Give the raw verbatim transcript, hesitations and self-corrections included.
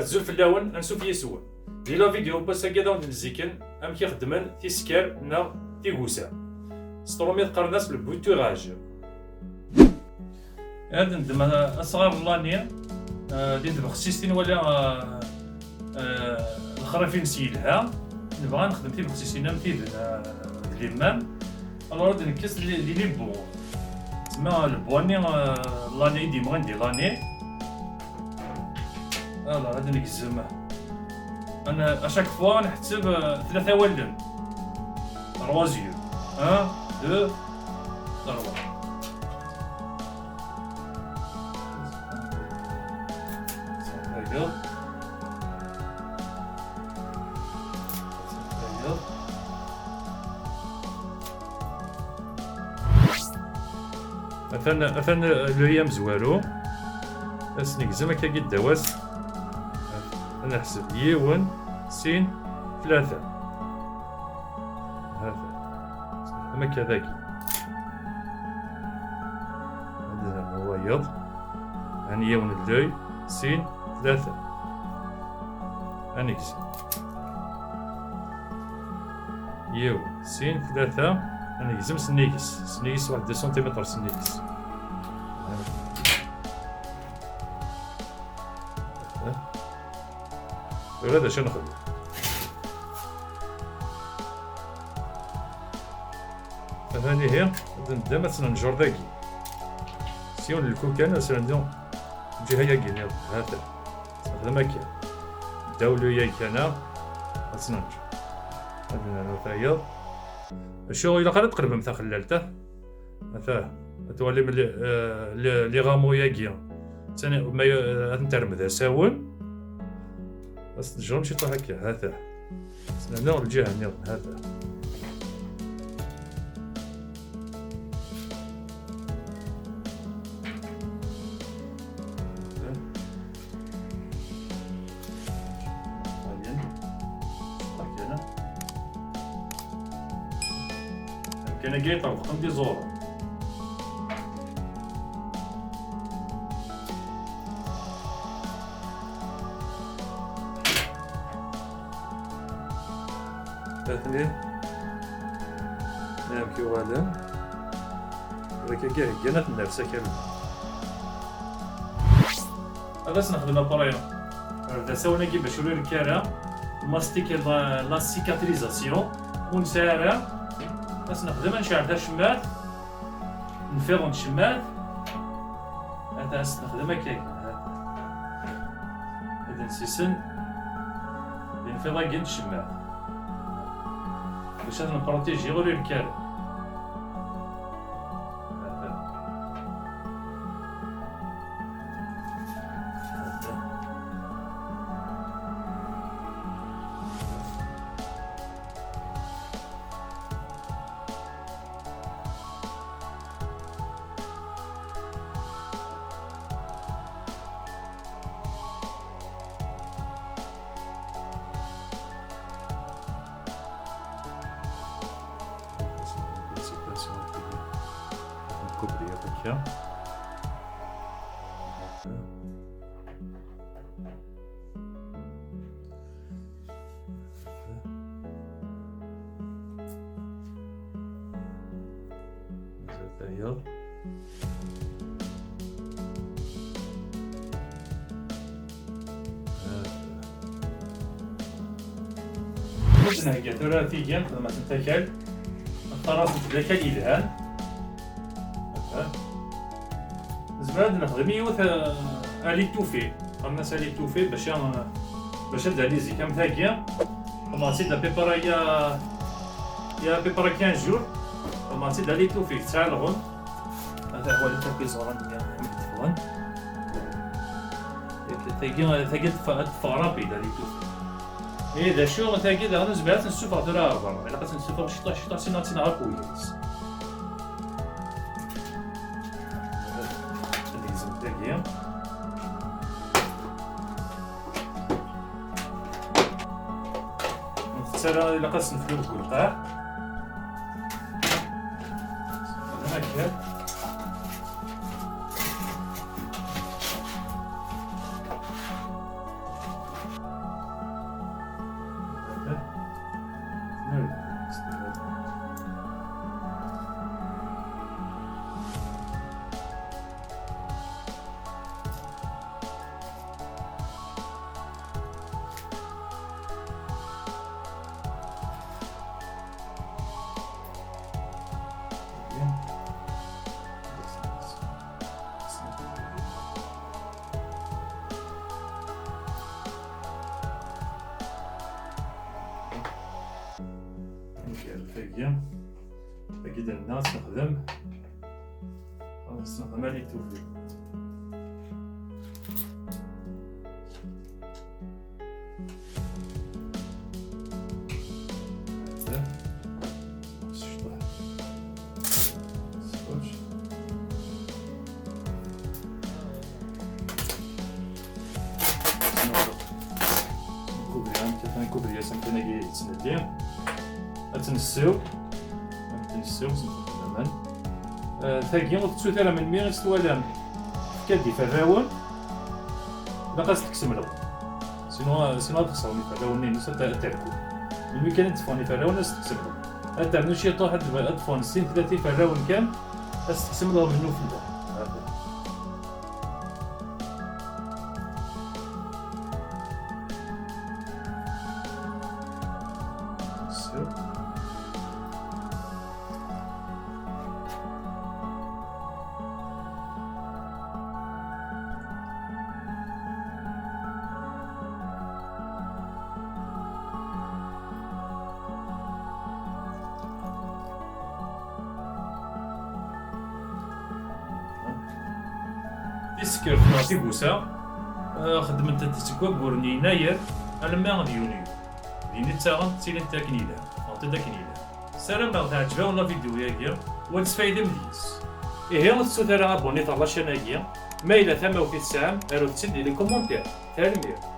Azul fell-awen, ansuf yis-wen. Di la vidéo n wass-agi ad awen-d-nziken amek i xeddmen tiskar neɣ tigusa. S tṛumit qqaren-as le bouturage. Ad neddem asɣar n l'année, eh, di tbexsist i nwala, eh, eh, lexrif-ines yelha, nebɣa nexdem tibexsisin am tiden, eh, d liman. Alors ad nekkes les, les, les bouts. Tma le bois-nni, eh, l'année i d-yemɣin di l'année. Alors ad negzem. Ad n-, à chaque fois ad nḥetteb, eh, tlata wallen. Trois yeux. Un, deux, trois. Tayeḍ. Tayeḍ. Atan, atan l'œil amezwaru. Ad s-negzem akkagi ddaw-as. Ad neḥseb yiwen, sin, tlata. Hata. Am akka dagi. Ad nernu wayeḍ. Ɛni yiwen n l'œil, sin, tlata. Ad negzem. Yiwen, sin, tlata. Ad negzem s nnig-s. S nnig-s waḥed deux centimètres s nnig-s. Tura d acu nexdem? Atan ihi, ad neddem ad tt-nenǧer dagi. S yiwen n lkukan, ad s-nernu lǧiha-yagi nniḍen. Hata. Nexdem akka. Ddaw l'œil-agi kan, ad tt-nenǧer. Ad nernu tayeḍ. Acu, ilaq ara tqelbem taxellalt, ah? Ata, ad twalim li, eh, li, les rameaux-yagi. Tani, ma y-, ad ten-terrem d asawen. Ad s-tejrem ciṭuḥ akka, hata. Nernu lǧiha nniḍen, hata. Ayen. Akken. Akken agi yeṭṭerḍqen d iẓuren. Atni. Amek uɣalen? Dak-agi heggan ad ten-nerr s akal. Ad as-nexdem appareil d asawen-agi bac ur irek ara. Mastic la, la cicatrisation. Ur nesɛi ara. Ad as-nexdem, ad necɛel tacemmat. Nfiḍ n tcemmat. Ad as-nexdem akka. Ad nsisen. Di nfiḍ-agi n tcemmat. Bac ad nprotiji ur irek ara. Nkubriya akka. Mazal tayeḍ. Ad nhegga tura tigi, xedmeɣ-asent akal. Nextar-asent d akal yelhan. Nezmer ad nexdem yiwet, eh, à l'étouffée. Qqaren-as à l'étouffée, bac a, bac ad d-tali zik am tagi. Xedmeɣ-tt-id à peu près il y a, il y a à peu près quinze jours. Xedmeɣ-tt-id à l'étouffée, tesɛa lɣem. Ad walit akk iẓuran-nni amek d-ffɣen. Yak tagi, tagi ad teffeɣ, ad teffeɣ rapide, à l'étouffée. Ihi d acu, tagi daɣen ur nezmir ad tt-nessufeɣ tura ɣer berra. Ilaq ad tt-nessufeɣ ciṭuḥ, ciṭuḥ, sin ad tt-ineɣ akk wegris. Ad negzem tagi. Ur ntett ara, ilaq ad s-neflu deg ulqaɛ. Xdem akka. Dagi d-nenna ad tt-nexdem. Ad tt-nexdem alitubi. Kubri, amek atan kubri-as, amek atan agi yettnelli. Ad tt-nessiw. Ad tt-nessiw, senfeq laman. Eh, tagi ur tettut ara melmi i tt-twalam. Tefka-d iferrawen. Ilaq ad s-teksem lɣem. Sinon, sinon ad xesren iferrawen-nni-ines, ad ad terku. Melmi kan i d-ffɣen iferrawen, ad s-teksem lɣem. Ad ternu ciṭuḥ, ad d-, ad d-ffɣen sin tlata iferrawen kan, ad s-teksem lɣem-nni ufella. Tisekkert neɣ tigusa, eh, xeddment-tent seg waggur n yennayer alamma d yunyu. Din i ttaɣent, ttilint akken yelha, ffɣent-d akken yelha. Ssarameɣ teɛǧeb-awen la vidéo-agi, u ad tesfaydem deg-s. Ihi ur tettut ara abonné ɣer la chaîne-agi, ma yella tamawt i tesɛam, arut-tt-id di les commentaires. Tanemmirt.